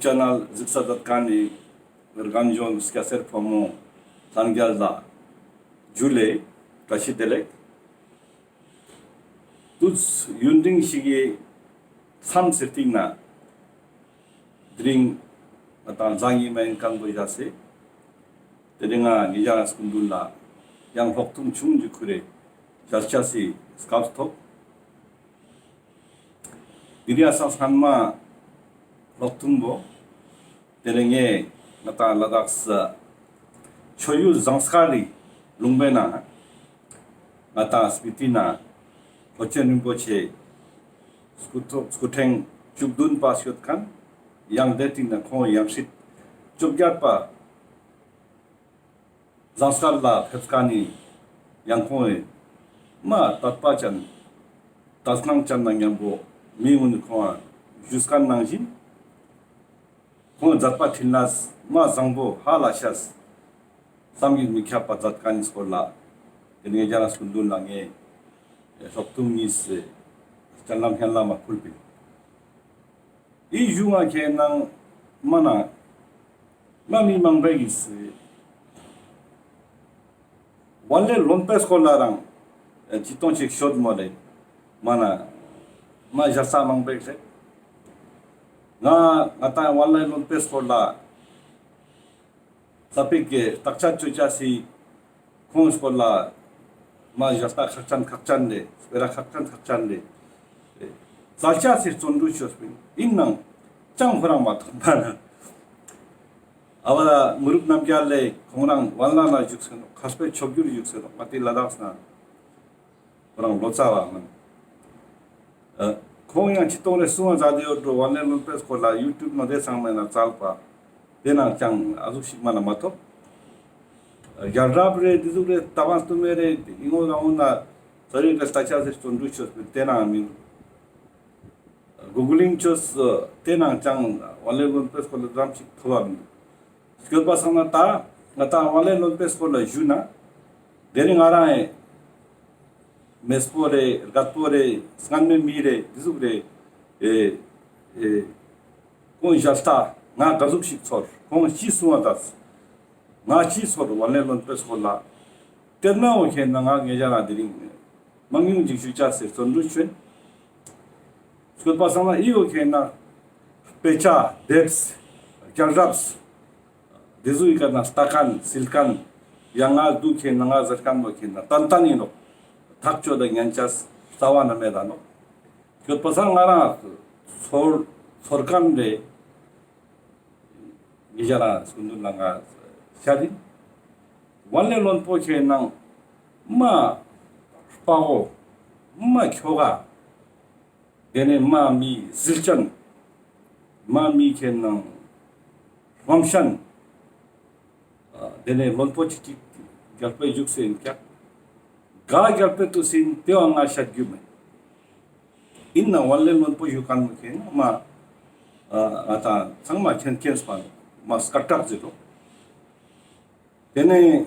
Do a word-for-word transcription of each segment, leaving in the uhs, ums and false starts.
ཅེ་ནལ་གཟིགས་ས་མཛད་མཁན་ནི་རྒན་གཞོན་སྐྱ་སེར་ཕོ་མོ་ལྷན་རྒྱས་ལ་ཇུ་ལེ་བཀྲ་ཤིས་བདེ་ལེགས། དུས་ཡུན་རིང་ཞིག་གི་མཚམས་སུ་སྟིང་ནེ་དེ་རིང་ང་དང་ལྷན་ཞུགས་མ་ཡིན་མཁན་པོ་ཡ་སེ། དེ་རིང་ང་ཉེ་ཞ་སྐུ་མདུན་ལ་ཡང་ལྷག་ཐུང་ཆུང་ཅིག་ཁུར་རེ་ཞལ་ཆ་སི་སྐབས་ཐོབ། དེ་རིང་ས་སྔན་མ་ལྷག་ཐུང་པོ། དེ་རིང་ངས་ང་དང་ལ་དྭགས་སི་ཆོས་ཡུལ་ཟངས་དཀར་རི་ལུང་པའི་ནང་ང་དང་སྤི་ཏི་ནེ་ལྷོ་བྱོན་རིན་པོ་ཆེ་སྐུ་ཐོ་སྐུ་ཕྲེང་བཅུ་བདུན་པ་ཡོད་མཁན། ཡང་དེ་སྟིང་ནེ་ཁོང་ཡང་སྲིད་བཅོ་བརྒྱད་པ་ཟངས་དཀར་ལ་ཕེབས་མཁན་ནི་ཡང་ཁོང་ངི་མ་དད་པ་ཅན་དད་སྣང་ཅན་ནང་མཉམ་པོ་མི་གུན་ནི་ཁོང་ང་ཞུས་མཁན་ནང་བཞིན། ཁོང་ངི་མཛད་པ་འཕྲིན་ལས་མ་བཟང་པོ་ཧ་ལས་ཤེས་བསམ་གྱིས་མི་ཁྱབ་པ་མཛད་མཁན་ནི་སྐོར་ལ་དེ་ནེ་ཉེ་ཞ་སྐུ་མདུན་ལ་ངས་ལྷག་ཐུང་གཉིས་སི་སྤྱན་ལམ་སྙན་ལམ་མ་ཕུལ་པིན། འི་གཞུང་ང་ཁེ་ནང་མ་ན་མ་མི་མང་པོ་ཞིག་གི་སི་ཝན་ལེ་ལོན་པོའི་སྐོར་ལ་རང་ཅི་ཏོང་ཞིག་ཤོད་མོ་ལེ། མ་ན་མ་ཞ་ས་མང་པོ་ཞིག་ལེ། ང་ང་དང་ཝན་ལེ་ལོན་པོའི་སྐོར་ལ་ས་པིག་གི་བརྟག་དཔྱད་ཅོ་ཅེས་སི་ཁོང་སྐོར་ལ་མ་ཞ་ས་ཁག་ཅན་ཁག་ཅན་ལེ། སྤེ་ར་ཁག་ཅན་ཁག་ཅན་ལེ། ཙལ་ཅེས་སི་བརྩོན་འགྲུས་ཅོས་པིན། ཨིན་ནའང་ཅང་ཁོ་རང་མ་ཐོང་པ་ན། ཨ་བ་ལ་མི་རུབ་རྣམ་རྒྱལ་ལེ་ཁོང་རང་ཝན་ལ་ན་བཞུགས་སེ་ནོག། མཁས་པའི་མཆོག་གྱུར་བཞུགས་སེ་ནོག། ང་ཏི་ལ་དྭགས་ན་ཁོ་རང་ལོ་ཙཱ་བ་མན། ཨ་ཁོང་ཡང་ཅི་ཏོང་རེ་གསུང་བ་མཛད་དེ་ཡོད་འགྲོ། ཝན་ལེ་ལོན་པོའི་སྐོར་ལ་ཡུ་ཊུབ་ནང་དེ་ཚང་མའི་ནང་ཙལ་པ། དེ་ནང་ཅང་ཨ་ཟུག་ཞིག་མ་ན་མ་ཐོབ། རྒྱལ་རབས་རེ་དེ་ཟུག་རེ་ལྟ་བ་སྟུ་མེ་རེ་ཨིན་ངོ་རང་ངོ་ན་ཚ་རིག་རེ་ལྟ་ཅེས་སི་བརྩོན་འགྲུས་ཅོས་པིན། དེ་ནང་མིན། གུ་གུ་ལིང་ཅོས། དེ་ནང་ཅང་ཝན་ལེ་ལོན་པོའི་སྐོར་ལ་ཙམ་ཞིག་ཐོབ་པ་མིན། སྐྱོད་པ་སང་ན་ད་ང་དང་ཝན་ལེ་ལོན་པོའི་སྐོར་ལ་ཞུས་ན། དེ་ནི་ང་རང་ངི་མེས་པོ་རེ་རྒད་པོ་རེ་སྔན་མའི་མི་རེ་དེ་ཟུག་རེ་ཨེ་ཨེ་ཁོང་ཞལ་ལྟ་ང་ག་ཟུག་ཞིག་ཚོར། ཁོང་ཅི་གསུང་བ་མཛད། ང་ཅི་ཚོར་ཝན་ལེ་ལོན་པོའི་སྐོར་ལ། དེ་ནའོ་ཁེ་ནང་ང་ཉེ་ཞ་ན་དེ་རིང་མང་ཉུང་ཅིག་ཞུ་ཅེས་སི་བརྩོན་འགྲུས་ཅོ་ཨིན། སྐྱོད་པ་སང་ན་འི་བོ་ཁེ་ནང་དཔེ་ཆ་དེབས་རྒྱལ་རབས་དེ་ཟུག་གི་ཀ་ནེ་ལྟ་མཁན་སིལ་མཁན་ཡང་ང་དུ་ཁེ་ནང་ང་ཟེར་མཁན་བོ་ཁེ་ནང་ཏན་ཏན་ཨིན་ནོག། ཐག་ཆོད་དེ་ཉན་ཅེས་རྩ་བ་ནེ་མེད་ད་ནོག། སྐྱོད་པ་སང་ང་རང་ཚོར་ཚོར་མཁན་རེ་ཉེ་ཞ་ན་སྐུ་མདུན་ལ་ང་ཤད་ཨིན། ཝན་ལེ་ལོན་པོ་ཁེ་ནང་མ་དཔའ་བོ་མ་ཁྱོ་ག། དེ་ནེ་མ་མི་ཟིལ་ཅན། མ་མི་ཁེ་ནང་རྔམ་ཤན། ཨ་དེ་ནེ་ལོན་པོ་ཅིག་ཅིག་རྒྱལ་པོའི་བཞུགས་སེ་ཨིན་ཀྱག། ག་རྒྱལ་པོའི་དུས་ཨིན་དེ་བོ་ང་ཤད་རྒྱུ་མེད། ཨིན་ནའང་ཝན་ལེ་ལོན་པོ་བཞུགས་མཁན་བོ་ཁེ་ནང་མ་ཨ་ང་དང་ཚང་མ་མཁྱེན་མཁྱེན་པ་མ་སྐད་གྲགས་ཅན་ནོག། དེ་ནེ་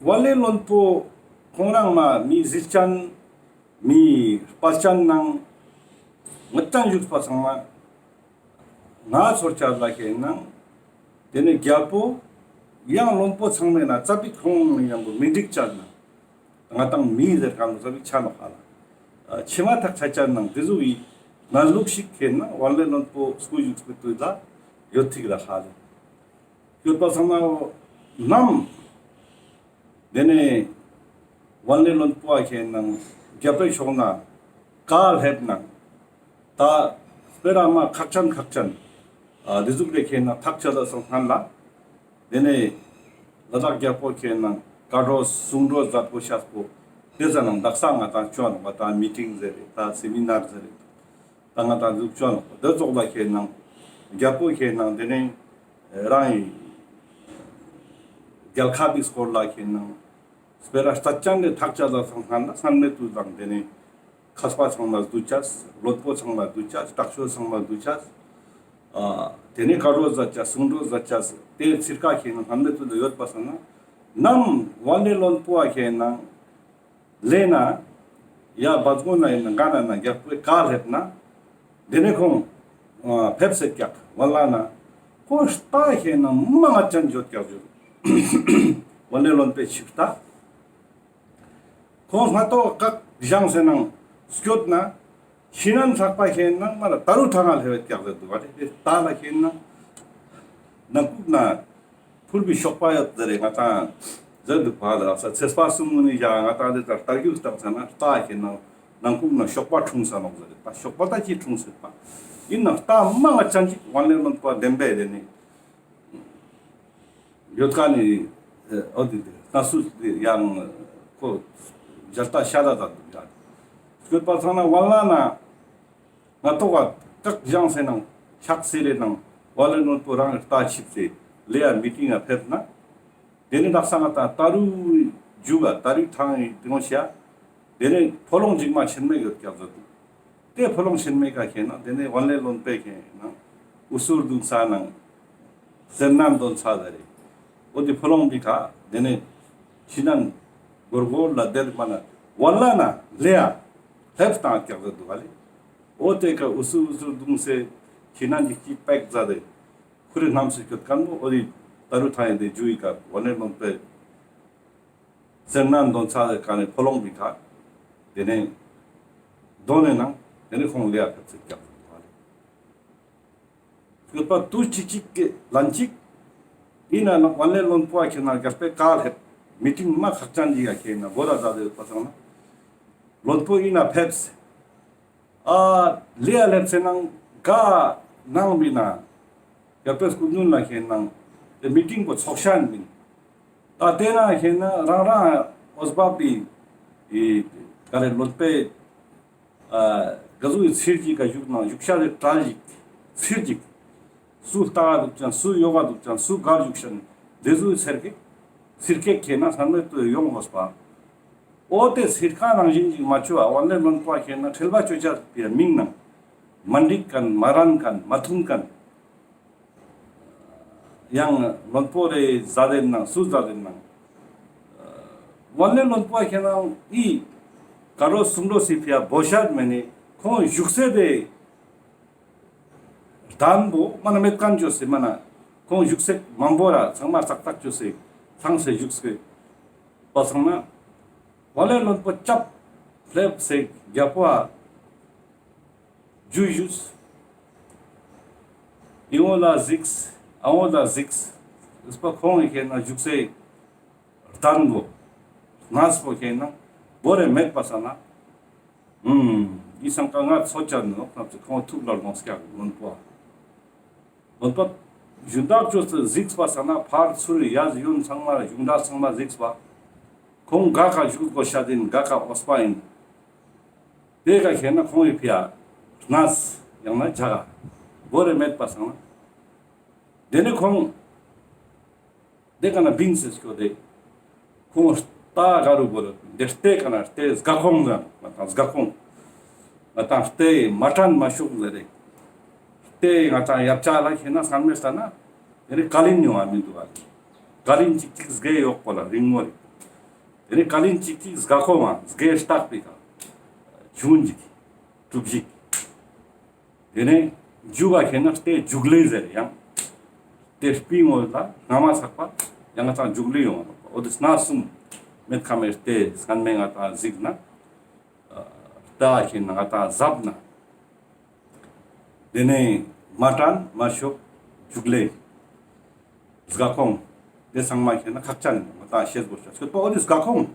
ཝན་ལེ་ལོན་པོ་ཁོང་རང་མ་མི་ཟིལ་ཅན་མི་དཔའ་ཅན་ནང་ང་དང་བཞུགས་པ་ཚང་མ་ང་ཚོར་ཅེས་ལ་ཁེ་ནང་དེ་ནེ་རྒྱལ་པོ་ཡང་ལོན་པོ་ཚང་མའི་ནང་ཙ་པིག་ཁོང་ཡང་མི་འགྲིག་ཅེས་ན་ང་དང་མི་ཟེར་མཁན་བོ་ཙ་པིག་ཆ་ནོག་ཧ་ལ། ཨ་ཕྱི་མ་ཐག་ཆད་ཅེས་ནང་དེ་ཟུག་གི་ང་ལུགས་ཤིག་ཁེ་ནང་ཝན་ལེ་ལོན་པོ་སྐུ་བཞུགས་པའི་དུས་ལ་ཡོད་ཐིག་ར་ཧ་ལ། ཡོད་པ་སང་ན་ནམ་དེ་ནེ་ཝན་ལེ་ལོན་པོ་ཨ་ཁེ་ནང་རྒྱལ་པོའི་ཕྱོགས་ནེ་བཀའ་སླེབས་ནང་ད་སྤེ་ར་མ་ཁག་ཅན་ཁག་ཅན་ཨ་དེ་ཟུག་རེ་ཁེ་ནང་ཐག་ཆད་ད་སང་སྔན་ལ་དེ་ནེ་ལ་དྭགས་རྒྱལ་པོ་ཁེ་ནང་བཀའ་གྲོས་གསུང་གྲོས་མཛད་དགོས་ཤེས་པོ་དེ་ཙ་ནང་དག་ས་ང་དང་ཅོ་ནོག་པ། ད་མི་ཊིང་ཟེར་རེ་ད་སེ་མི་ནར་ཟེར་རེ། ད་ང་དང་ཟུག་ཅོ་ནོག་པ། དེ་ཙོགས་ལ་ཁེ་ནང་རྒྱལ་པོ་ཁེ་ནང་དེ་ནེ་རང་ངི་རྒྱལ་ཁབ་བི་སྐོར་ལ་ཁེ་ནང་སྤེ་ར་རྩ་ཅན་ལེ་ཐག་ཆད་ད་སང་སྔན་ལ་སྔན་མེ་དུས་དང་དེ་ནེ་མཁས་པ་ཚང་མ་འདུ་ཅེས། ལོན་པོ་ཚང་མ་འདུ་ཅེས། དྲག་ཤོས་ཚང་མ་འདུ་ཅེས། ཨ་དེ་ནེ་བཀའ་གྲོས་མཛད་ཅེས། གསུང་གྲོས་མཛད་ཅེས། དེ་ཚིར་ཀ་ཁེ་ནང་སྔན་མེ་དུས་ལ་ཡོད་པ་སང་ན་ནམ་ཝན་ལེ་ལོན་པོ་ཨ་ཁེ་ནང་ལེ་ན་ཡ་བ་ཙོ་ན་ཨིན་ན་ག་ན་ན་རྒྱལ་པོའི་བཀའ་སླེབས་ན་དེ་ནེ་ཁོང་ཨ་ཕེབས་སེ་ཀྱག། ཝན་ལ་ན་ཁོ་ལྟ་ཁེ་ན་མ་ང་ཅན་ཇོད་ཀྱག་ཇོད། ཝན་ལེ་ལོན་པའི་ཆིབས་ལྟ། ཁོང་སྔ་ཏོག་བཀག་བཞེངས་ཟེར་ནང་སྐྱོད་ན་ཤི་ནན་ཚག་པ་ཁེ་ན་མ་ལ་ད་རུ་ཐང་ང་ལྷེ་བེད་ཀྱག་ཟེར་འདུག་བ་རེད། ད་ལ་ཁེ་ན་ནང་ཁུག་ན་ཕུར་བི་ཤོག་པ་ཡོད་ཟེར་རེ་ང་ཏང་ཟེར་འདུག་བ་ལ། ས་ཚེས་པ་གསུམ་ངུ་ནི་ཡ་ང་ཏང་དེ་ལྟར་རྟ་རྒྱུག་བཏང་ས་ན་ལྟ་ཁེ་ན་ནང་ཁུག་ན་ཤོག་པ་འཁྲུངས་ས་ནོག་ཟེར་རེ། ད་ཤོག་པ་ད་ཅི་འཁྲུངས་ཟེར་པ་ཡིན་ན་ལྟ་མ་ང་ཅན་ཅིག་ཝན་ལེ་ལོན་པ་བདེན་པས་དེ་ནི། ཡོད་ཀ་ནི་ཨོ་དི་དི་ན་སུ་ཡང་ཁོ་ཇལ་ཏ་ཤ་ད་ད་འདུག་ཡ། སྐྱོད་པ་ཚང་ན་ཝན་ལ་ན་ང་ཏོག་བཀག་བཞེངས་ཟེར་ནང་ཕྱག་སེ་རེ་ནང་ཝན་ལེ་ལོན་པོ་རང་ལྟ་ཆིབས་སེ་ལེ་ཡ་མི་ཏིང་ང་ཕེབས་ན། དེ་ནི་དག་ས་ང་ཏང་ད་རུ་རྒྱུག་ག་ད་རུ་ཐང་ཡིན་དེ་ངོ་ཤ། དེ་ནས་ཕོ་ལོང་འཇིགས་མ་ཆེན་མོ་ཡོད་ཀྱག་ཟེར་འདུག་དེ་ཕོ་ལོང་ཆེན་མོ་ག་ཁེ་ན་དེ་ནས་ཝན་ལེ་ལོན་པེ་ཁེ་ན་འུ་སུར་དུང་ས་ནང་སེམས་ནང་འདོན་ས་ཟེར་རེ། འོ་དེ་ཕོ་ལོང་པི་ཁ་དེ་ནས་ཤི་ནན་གོར་གོར་ལ་དེར་མ་ན་ཝན་ལ་ན་ལེ་ཡ་ལྷེབས་བཏང་ཀྱག་ཟེར་འདུག་ག་ལེ། འོ་དེ་ཀ་འུ་སུར་འུ་སུར་དུང་སེ་ཤི་ནན་གྱི་སྐྱིད་པེག་ཟ་དེ་ཁུ་རེ་རྣམས་སུ་སྐྱོད་ཀན་པོ་འོ་དེ་ད་རུ་ཐང་ཡིན་དེ་རྒྱུ་ཡི་ཀ་ཝན་ལེ་ལོན་པེ། སེམས་ནང་འདོན་ཚ་ཟེར་ཀ་ནས་ཕོ་ལོང་པི་ཁ། དེ་ནས་འདོན་ནས་ནང་དེ་ནས་ཁོང་ལེ་ཡ་ཕེབས་ཚེ་རྒྱག་ཟེར་བ་ལེ། སྐྱོད་པ་དུས་གཅིག་གཅིག་གི་ལན་གཅིག་ཡིན་ན་ན་ཝན་ལེ་ལོན་པོ་ཨ་ཁེ་ན་རྒྱལ་པོའི་བཀའ་ལྷེབ་མི་ཏིང་མ་ཁག་ཅན་ཅིག་ཨ་ཁེ་ན་བོ་ར་ཟ་དེ་ཡོད་པ་སང་ན་ལོན་པོ་ཡིན་ན་ཕེབས། ཨ་ལེ་ཡ་ལེབ་ཚེ་ནང་ག་ནང་བི་ན་རྒྱལ་པོའི་སྐུ་མདུན་ལ་ཁེ་ནང་དེ་མི་ཏིང་པོ་ཚོགས་ཤ་ཡིན། ད་དེ་ན་ཁེ་ན་རང་རང་འོས་འབབ་པི་ཨི་ག་རེ་ལོན་པེ་ཨ་ག་ཟུག་གི་ཚིར་གྱི་ཀ་བཞུགས་ན་བཞུགས་ཤ་དེ་གྲལ་ཞིག་ཚིར་ཅིག་སུ་ལྟ་ག་འདུག་ཅང་སུ་ཡོག་ག་འདུག་ཅང་སུ་གར་བཞུགས་ཤ་ནི་དེ་ཟུག་གི་ཚིར་ཀེག་ཚིར་ཀེག་ཁེ་ན་སྣང་མེད་དུ་ཡོང་དགོས་པ། འོ་དེ་ཚིར་ཀ་ནང་བཞིན་ཅིག་མ་བཅོ་ཨ་ཝན་ལེ་ལོན་པོ་ཁེ་ན་ཁྲེལ་བ་བཅོ་ཅ་པའི་མིང་ནང་མ་འགྲིག་མཁན་མ་རན་མཁན་མ་མཐུན་མཁན། ཡང་ལོན་པོ་རེ་ཟ་དེ་ནང་སུ་ཟ་དེ་ནང་། ཝན་ལེ་ལོན་པོ་ཁེ་ན་ཨི་ཀ་རོ་སུམ་རོ་སི་ཕི་ཡ་བོ་ཤད་མེ་ནི་ཁོང་བཞུགས་སེ་དེ་གདན་པོ་མ་ན་མེད་མཁན་བཅོས་སེ་མ་ན་ཁོང་བཞུགས་སེ་མང་པོ་ར་ཚང་མ་ཙག་ཙག་བཅོས་སེ་ཚང་སེ་བཞུགས་སེ་པ་སང་ན་ཝན་ལེ་ལོན་པོ་ཅབ་ལེབ་སེ་རྒྱལ་པོ་ཨ་ཇུ་ཇུས། ཨི་བོ་ལ་གཟིགས། ཨ་བོ་ལ་གཟིགས། ཨིས་པ་ཁོང་ངི་ཁེ་ན་བཞུགས་སའི་གདན་པོ་གནས་པོ་ཁེ་ན་བོ་རེ་མེད་པ་ས་ན། ཨུམ། ཨི་སང་ཀ་ང་ཚོ་ཅན་ནོག་ན་ཚོ་ཁོང་ཐུགས་ལ་དགོངས་སྐྱག་མོན་པོ། མོན་པོ་ཞུན་དག་ཅོས་ཏེ་གཟིགས་པ་ས་ན་ཕར་ཚུར་ཡ་ཡོན་ཚང་མ་ཞུན་དག་ཚང་མ་གཟིགས་པ། ཁོང་ག་ཀ་བཞུགས་དགོས་ཤ་དེ་ནི་ག་ཀ་འོས་པ་ཡིན། དེ་ཀ་ཁེ་ན་ཁོང་ངི་ཕི་ཡ་གནས་ཡང་ན་ཇ་ག་བོ་རེ་མེད་པ་སང་ན། དེ་ནི་ཁོང་དེ་ཀ་ན་བིང་སེ་སྐྱོད་དེ། ཁོང་རྟ་ག་རུ་བོ་རེ་དེ་རྟའི་ཀ་ན་རྟའི་སྒ་ཁོང་ཟེར་ང་ཏང་སྒ་ཁོང་། ང་ཏང་རྟའི་མ་ཏན་མ་ཤོག་ཟེར་རེ། རྟའི་ང་ཏང་ཡབ་ཆ་ལ་ཁེ་ན་སང་མེད་ས་ན་དེ་ནི་ཀ་ལིན་ཉོ་བ་མི་འདུག་ག་ལེ། ཀ་ལིན་ཅིག་ཅིག་སྒའི་ཡོག་པོ་ལ་རིང་མོ་རེ། དེ་ནི་ཀ་ལིན་ཅིག་ཅིག་སྒ་ཁོ་མ་སྒའི་སྟག་པི་ཀ་ཆུན་ཅིག་གྲུབ་ཞིག་དེ་ནི་རྒྱུག་ག་ཁེ་ན་རྟའི་རྒྱུག་ལེ་ཟེར་ཡང་། རྟའི་སྤི་ངོ་ལ་སྔ་མ་ཚག་པ་ཡང་ང་ཚང་རྒྱུག་ལེ་ཡོང་བ་ནོག་འོ་དེ་སྣ་གསུམ་མེད་ཁ་མེད་རྟའི་སྔན་མེ་ང་ཏང་གཟིགས་ན། རྟ་ཁེ་ན་ང་ཏང་གཟབ་ན། དེ་ནས་མ་ཏན་མ་ཤོག་རྒྱུག་ལེ། སྒ་ཁོང་། དེ་ཚང་མ་ཁེ་ན་ཁག་ཅན་ཡིན་ནོག་ང་ཏང་ཤེས་དགོས་ཤ་ཤོད་པ་འོ་དེ་སྒ་ཁོང་།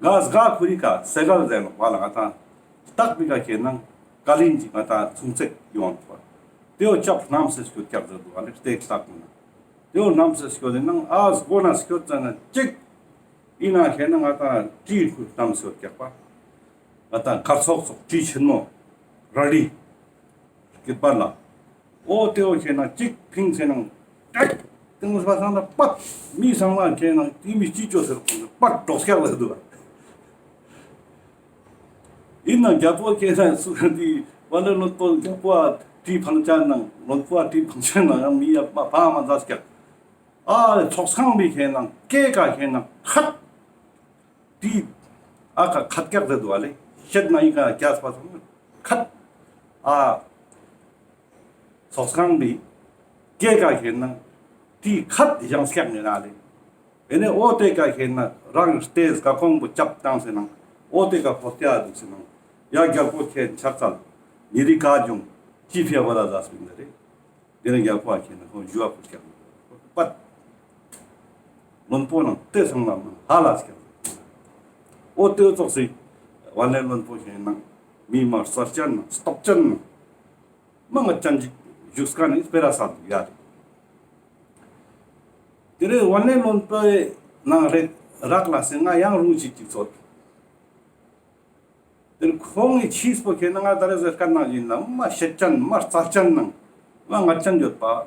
ག་སྒ་ཁུ་རི་ཀ་སེ་གལ་ཟེར་ནོག་པ་ལ་ང་ཏང་སྟག་པི་ཀ་ཁེ་ན་ཀ་ལིན་ཅིག་ང་ཏང་ཚུང་ཚེག་ཡོང་བ། དེའོ་ཅབ་རྣམས་སེ་སྐྱོད་ཀྱག་ཟེར་འདུག་ག་ལེ་སྟེག་སྟག་མིན་ན། དེའོ་རྣམས་སེ་སྐྱོད་དེ་ནང་ཨ་སྒོ་ན་སྐྱོད་ཙ་ན་ཅིག་ཡིན་ན་ཁེ་ན་ང་ཏང་ཀྲི་ཁུ་རྣམས་སེ་སྐྱོད་ཀྱག་པ། ང་ཏང་དཀར་ཚོགས་ཚོགས་ཀྲི་ཆེན་མོ་ར་ལི། སྐྱིད་པ་ལ། འོ་དེའོ་ཁེ་ན་ཅིག་ཕིང་ཚེ་ནང་ཏེག་ཏེང་སྤ་སང་ན་པད་མི་ཚང་མ་ཁེ་ན་ཏི་མི་ཅི་ཅོ་ཟེར་ཁོང་ཚོ་པད་འདྲོག་སྐྱག་ལ་འདུག་ཡིན་ན་རྒྱལ་པོ་ཁེ་ན་སུ་ག་དེ་ཝ་ལེ་ལོན་པོ་རྒྱལ་པོ་ཨ་ཏི་ཕང་ཅན་ནང་ལོན་པོ་ཨ་ཏི་ཕང་ཅན་ནང་ཡང་མི་ཡ་མ་ཕ་མ་མཛད་སྐྱག་ཨ་ཚོགས་ཁང་པི་ཁེ་ན་སྐེ་ཀ་ཁེ་ན་ཁད། ཏི་ཨ་ཀ་ཁད་ཀྱག་ཟེར་འདུག་ག་ལེ། ཤེད་ན་ཨི་ཀ་རྒྱས་པ་སོང་ན་ཁད། ཨ་ཚོགས་ཁང་པི་ སྐེ་ཀ་ཁེན་ན་ཏི་ཁད་ཡང་སྐྱག་ནི་ར་ལེ། ཨེ་ནེ་འོ་ཏེ་ཀ་ཁེན་ན་རང་སྟེ་སྐ་ཁོང་པོ་ཅབ་བཏང་སེ་ནང་འོ་ཏེ་ཀ་ཕོ་ཏེ་ཨ་དུག་སེ་ནང་ཡ་རྒྱལ་པོ་ཁེན་ཕྱག་འཚལ་ཉེ་རི་ཀ་བྱུང་ཅི་ཕི་ཡ་བ་ལ་ཟ་སེ་ནི་རེ། ཏེ་ནེ་རྒྱལ་པོ་ཨ་ཁེན་ན་ཁོང་ཞུ་བ་ཕུལ་སྐྱག་ནི་པད། བློན་པོ་ནང་ཏེ་སང་ལ་མ་ཧ་ལ་སྐྱག་ནི། འོ་ཏེ་ཙོགས་སེ་ཝན་ལེ་བློན་པོ་ཁེན་ན་མི་མ་རྩ་ཅན་ན་སྟོབས་ཅན་ན། མ་ང་ཅན་ཅིག་བཞུགས་ཀ་ནི་སྤེ་ར་སལ་དུག་ཡ། ཏེ་རེ་ཝན་ལེ་བློན་པོའི་ནང་རེ་རག་ལ་སེ་ང་ཡང་རུང་ཅིག་ཅིག་ཚོད། ཏེ་རེ་ཁོང་ངི་ཕྱིས་པོ་ཁེན་ན་ང་ད་རེ་ཟེར་ཀ་ནང་ཡིན་ན་མ་ཤེད་ཅན་མ་རྩ་ཅན་ནང་མ་ང་ཅན་ཡོད་པ།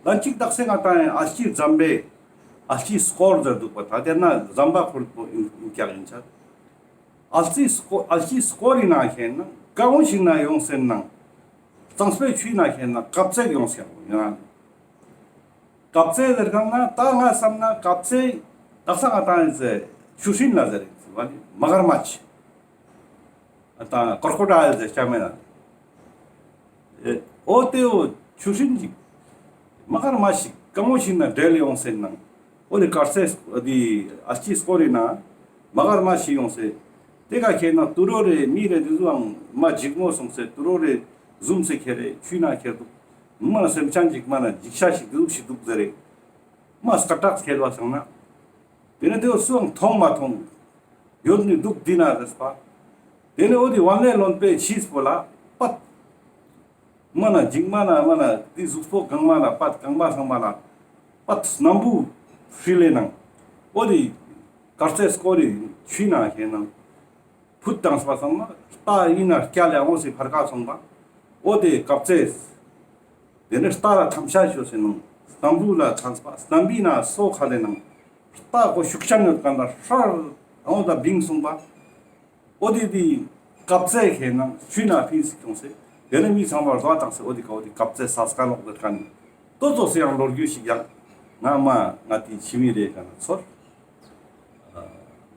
ལན་ཅིག་དག་སེ་ང་ཏང་ཨ་ལྕི་ཛམ་བེ་ཨ་ལྕི་སྐོར་ཟེར་དུག་པ། ད་ཏེ་ན་ཛམ་བ་ཁུལ་པོ་ཨིན་ཀྱག་ཨིན་ཆ། ཨ་ལྕི་སྐོར་ཨ་ལྕི་སྐོར་ཨིན་ན་ཁེན་ན་ཀ་བོ་ཞིག་ན་ཡོང་སེ་ནང་གཙང་སྤོའི་ཆུའི་ནང་ཁེན་ན་ཀབ་ཙེ་ཡོང་སེ་ཡོང་ཡ། ཀབ་ཙེ་ཟེར་ཁན་ན་ད་ང་བསམ་ན་ཀབ་ཙེ་དག་ས་ང་ཏང་ཨིན་ཟེར་ཆུ་སྲིན་ལ་ཟེར་ཨིན་ཟེར་བ་ནི་མ་གར་མ་ཆི། ཨ་ད་ཀོར་ཀོ་ཌའིལ་ཟེར་ཆ་མེད་ན། ཨེ་འོ་ཏེ་འོ་ཆུ་སྲིན་ཅིག་མ་གར་མ་ཞིག་ཀ་མོ་ཞིག་ན་འབྲེལ་ཡོང་སེ་ནང་འོ་ཏེ་དཀར་ཟས་འདི་ཨ་ལྕི་སྐོར་རི་ན་མ་གར་མ་ཞིག་ཡོང་སེ། ཏེ་ཀ་ཁེན་ན་ཏུ་རོ་རེ་མི་རེ་འདི་ཟུའང་མ་འཇིགས་མོ་སོང་སེ་ཏུ་རོ་རེ་ཟུམ་སེ་ཁྱེར་རེ་ཆུའི་ནང་ཁྱེར་དུག། མ་ན་སེམས་ཅན་ཅིག་མ་ན་འཇིགས་ཤ་ཞིག་འདི་ཟུག་ཞིག་དུག་ཟེར་རེ། མ་སྐད་གྲགས་ཁྱེར་བ་སང་ན། ཏེ་ནེ་ཏེ་བོ་སུའང་མཐོང་མ་མཐོང་། ཡོད་ནི་དུག་འདི་ན་རེས་པ། ཏེ་ནེ་འོ་ཏེ་ཝན་ལེ་བློན་པོའི་ཕྱིས་པོ་ལ་པད། མ་ན་འཇིགས་མ་ན་མ་ན་ཏེ་གཟུགས་པོ་གང་མ་ན་པད་གང་མ་སང་མ་ན་པད་སྣམ་བུ་ཧྲིལ་ལེ་ནང་འོ་ཏེ་དཀར་ཟས་སྐོར་རི་ཆུའི་ནང་ཁེན་ན་ཕུད་བཏང་པ་སང་ན་རྟ་ཨིན་ན་སྐྱ་ལེ་འོང་སེ་ཕར་ཀ་སོང་པ། འོ་ཏེ་ཀབ་ཙེ། ཏེ་ནེ་རྟ་ལ་ཐམ་ཤ་ཤོ་སེ་ནང་སྣམ་བུ་ལ་ཐམ་པ་སྣམ་བུའི་ནང་སོ་ཁ་ལེ་ནང་རྟ་ཀོ་ཤུགས་ཅན་ཡོད་ཀ་ན་ཧྲར་འོང་ད་བིང་སོང་པ། འོ་ཏེ་ཏེ་ཀབ་ཙེ་ཁེན་ན་ཆུའི་ནང་ཕིན་སེ་ཐོང་སེ། ཏེ་ནེ་མི་ཚང་མ་རྡོ་བཏང་སེ་འོ་ཏེ་ཀ་འོ་ཏེ་ཀབ་ཙེ་སལ་སྐ་ལོག་ཟེར་ཁན་ཏོ་ཙོགས་སེ་ཡང་ལོ་རྒྱུས་ཤིག་ཡང་ང་མ་ང་ཏེ་ཕྱི་མི་རེ་ཀ་ན་ཚོར།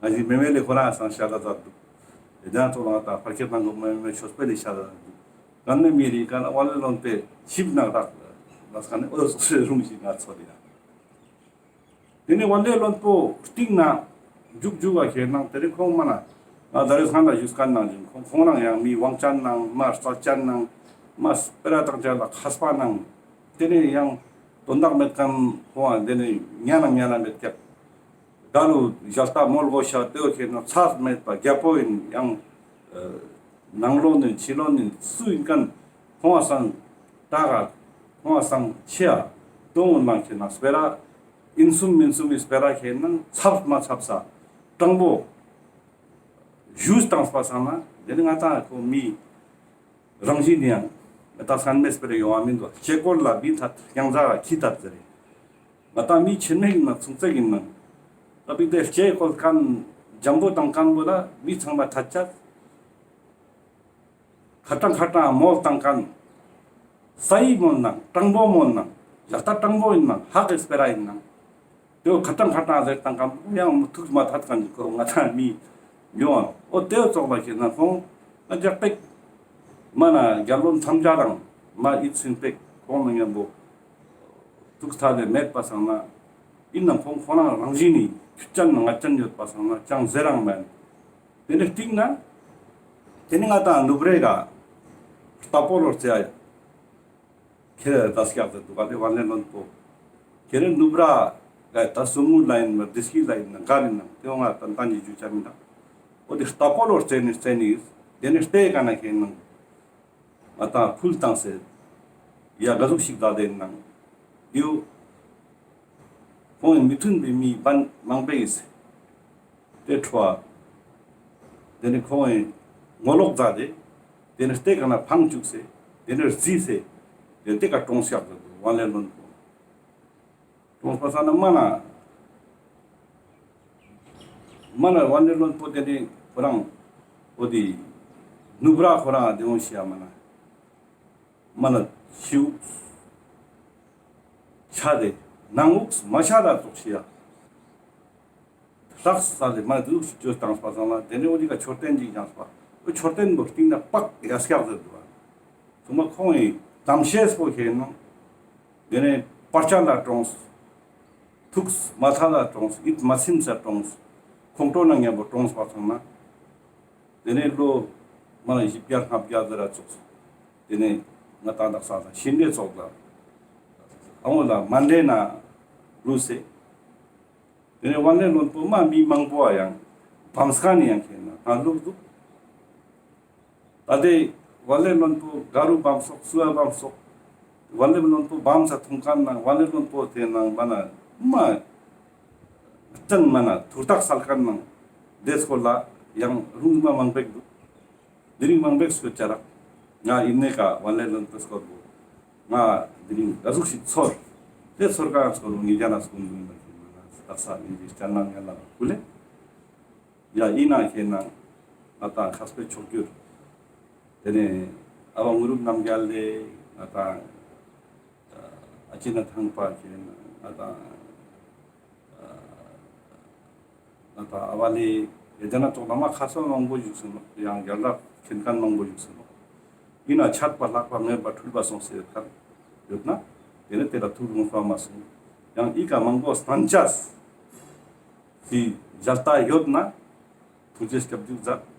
ང་ཞིག་མེ་མེ་ལེ་ཁོ་རང་སང་ཤ་ད་ཛད་དུག། ཏེ་ཙོགས་ལ་ད་ཕར་ཁེ་ཏང་གོ་མེ་མེ་ཆོས་པེ་ལེ་ཤ་ད་ཛད་དུག། ཀན་ནེ་མི་རེ་ཀ་ན་ཝན་ལེ་བློན་པོའི་ཆིབས་ནང་རག་ལ་སྐ་ནེ་འོ་ཙོགས་སེ་རུང་ཞིག་ང་ཚོར་ཡ། ཏེ་ནེ་ཝན་ལེ་བློན་པོ་སྟིང་ན་འཇུག་འཇུག་བ་ཁེན་ན་ཏེ་ནེ་ཁོང་མ་ན་ང་ད་རེས་སང་ད་ཞུས་ཀ་ནང་བཞིན་ཁོང་ཁོང་རང་ཡང་མི་དབང་ཅན་ནང་མ་རྩ་ཅན་ནང་མ་སྤེ་ར་བཏང་ཅན་ལ་མཁས་པ་ནང་ཏེ་ནེ་ཡང་དོན་དག་མེད་ཁན་ཁོང་ཏེ་ནེ་ཉན་ན་ཉན་ན་མེད་ཀྱག། ད་ལུ་ཞལ་ལྟ་མོལ་གོ་ཤ་ཏེ་བོ་ཁེན་ན་ཚད་མེད་པ་རྒྱལ་པོ་ཨིན་ཡང་ནང་བློན་ཨིན་ཕྱི་བློན་ཨིན་སུ་ཨིན་ཀན་ཁོང་ང་སང་ཀྲག་ཁོང་ང་སང་ཆེ་ཡ་དོན་ནང་ཁེན་ན་སྤེ་ར་ཨིན་སུམ་མིན་སུམ་མི་སྤེ་ར་ཁེན་ན་ཚབ་མ་ཚབ་ས་དྲང་པོ་ཞུས་བཏང་པ་སང་ན་ཏེ་ནེ་ང་ཏང་ཁོ་མི་རང་བཞིན་ཡང་ང་ཏང་སང་མེད་སྤེ་ར་ཡོང་བ་མིན་འདུག། ལྕེ་སྐོར་ལ་བི་ཐད་རྐྱང་ཟ་ཁི་ཐད་ཟེར་རེ། ང་ཏང་མི་ཆེན་མོ་ཨིན་ན་ཆུང་ཙེ་ཨིན་ན་ད་བི་ཏེ་ལྕེ་སྐོར་ཁན་འཇམ་པོ་བཏང་ཁན་བོ་ལ་མི་ཚང་མ་ཐད་ཆ། ཁ་ཏང་ཁ་ཏང་མོལ་བཏང་ཁན་སའི་མོལ་ནང་དྲང་པོ་མོལ་ནང་ཡ་ད་དྲང་པོ་ཨིན་ནང་ཧ་གི་སྤེ་ར་ཨིན་ནང་ཏེ་བོ་ཁ་ཏང་ཁ་ཏང་ཟེར་བཏང་ཁན་ཡང་ཐུགས་མ་ཐད་ཁན་ཅིག་ཁོ་ང་ཏང་མི་ཡོང་། འོ་ཏེ་བོ་ཙོགས་ལ་ཁེན་ན་ཁོང་ང་ཇག་པེག་མ་ན་རྒྱལ་བློན་ཐམས་ཅད་རང་མ་ཨིད་སིན་པེག་ཁོང་ནང་ཡང་བོ་ཐུགས་ཐད་དེ་མེད་པ་སང་ན་ཨིན་ནང་ཁོང་ཁོ་རང་རང་བཞིན་ནི་ཆུ་ཅན་ནང་ང་ཅན་ཡོད་པ་སང་ན་ཅང་ཟེར་རང་མེད། ཏེ་ནེ་སྟིང་ན་ཏེ་ནེ་ང་ཏང་ནུབ་རེ་ག་རྟ་ཕོ་ལོ་རྩེ་ཡ། ཁྱེད་ད་སྐྱག་ཟེར་དུག་ག་ལེ་ཝན་ལེ་བློན་པོ། ཁྱེད་རེ་ནུབ་ར་ག་ད་སུ་མུ་ལ་ཨིན་ན་དི་སྐྱི་ལ་ཨིན་ན་ག་ལ་ཨིན་ན་ཏེ་བོ་ང་ཏན་ཏན་གྱི་ཇུ་ཆ་མི་འདུག། འོ་ཏེ་རྟ་ཕོ་ལོ་རྩེ་ནི་རྩེ་ནི་ཏེ་ནེ་རྟའི་ཀ་ན་ཁེན་ན་ང་ཏང་ཕུལ་བཏང་སེ་ཡ་ག་ཟུག་ཞིག་ད་ཏེ་ནང་ཡོད། ཁོང་མི་མཐུན་པའི་མི་བན་མང་པོ་ཨིན་སེ། ཏེ་ཁྲོ་བ། ཏེ་ནེ་ཁོང་ངོ་ལོག་མཛད་དེ། ཏེ་ནེ་རྟའི་ཀ་ན་འཕང་བཅུག་སེ། ཏེ་ནེ་རྩིས་སེ། ཏེ་ནེ་ཏེ་ཀ་གྲོངས་ཤག་ཟེར་དུག་ཝན་ལེ་བློན་པོ། གྲོངས་པ་སང་ན་མ་ན། མ་ན་ཝན་ལེ་བློན་པོ་ཏེ་ནེ་ཁོ་རང་འོ་ཏེ་ནུབ་ར་ཁོ་རང་ཏེ་འོང་ཤི་ཡ་མ་ན། མ་ན་ཤིའུ་ཆ་དེ་ནང་འུགས་མ་ཤ་ད་ཙོགས་ཤི་ཡ། ལྷག་ས་ལེ་མ་དུག་ཅོས་བཏང་པ་སང་ལ་ཏེ་ནེ་འོ་ཏེ་ཀ་མཆོད་རྟེན་ཅིག་བཞེངས་པ། འོ་མཆོད་རྟེན་པོ་སྟིང་ན་པག་ཡ་སྐྱག་ཟེར་དུག་པ། ཚང་མ་ཁོང་ངི་གཏམ་བཤད་པོ་ཁེན་ན། དེ་ནས་བར་ཆད་ལ་གྲོངས། ཐུགས་མ་ཐག་ལ་གྲོངས། ཡིད་མ་ཚིམ་ས་གྲོངས། ཁོང་ཁྲོ་ནང་མཉམ་པོ་གྲོངས་པ་ཚང་ན། དེ་ནས་ལོ་མ་ན་བཞི་བརྒྱ་ལྔ་བརྒྱ་ཟེར་ར་ཙོགས། དེ་ནས་ང་ཏང་དག་ས་ལ་ཤིང་འབྲས་ཙོགས་ལ་ཨ་མོ་ལ་མ་འདྲེས་ན་རུ་སེ། དེ་ནས་ཝན་ལེ་བློན་པོ་མ་མི་མང་པོ་ཡང་བམ་སྐ་ནི་ཡང་ཁྱེད་ན་ད་ལུག་འདུག་ད་དེ་ཝན་ལེ་བློན་པོ་ག་རུ་བམ་སོག་སུ་ཨ་བམ་སོག་ཝན་ལེ་བློན་པོ་བམ་ས་ཐུང་ཁན་ནང་ཝན་ལེ་བློན་པོ་དེ་ནང་མ་ན་མ་ཅན་མ་ན་ཐུར་ཐག་སལ་ཁན་ནང་དེ་སྐོར་ལ་ཡང་རུང་མ་མང་པེག་འདུག་དེ་རིང་མང་པེག་སྐོར་ཅ་རག་ང་ཡིན་ནེ་ཀ་ཝན་ལེ་བློན་པོ་སྐོར་བོ་ང་དེ་རིང་ག་ཟུག་ཞིག་ཚོར། དེ་ཚོར་ཀ་སྐོར་བོ་ངེད་ཅག་ན་སྐུང་འདུག་མ་ཁྱེད་མ་ན་དག་ས་ངེད་ཅག་སྤྱན་ནང་ཡར་ལ་ཀུ་ལེ། ཡ་ཡིན་ན་ཁྱེད་ན་ང་ཏང་ཁ་སྤེ་ཆོག་གྱུར། དེ་ནས་ཨ་བ་དངོས་གྲུབ་རྣམ་རྒྱལ་ལེ་ང་ཏང་ཨ་ཅེ་ན་ཐང་པ་ཁྱེད་ན་ང་ཏང་ང་ཏང་ཨ་བ་ལེ་ཡ་ཇ་ན་ཙོགས་ལ་མ་ཁ་སང་མང་པོ་བཞུགས་སོང་ནོག་ཡང་རྒྱལ་རབས་མཁྱེན་མཁན་མང་པོ་བཞུགས་སོང་ནོག་ཡིན་ན་ཆད་པ་ལྷག་པ་མེད་པ་འཁྲུལ་པ་སོང་ཟེར་ཁན་ཡོད་ན་དེ་ནས་དེ་ལ་ཐུགས་དགོངས་པ་མ་སོང་། ཡང་ཨི་ཀ་མང་པོ་སྣན་ཆས་སི་མཇལ་ལྟ་ཡོད་ན་ཐུགས་རྗེ་སྐྱབས་འཇུག་མཛད།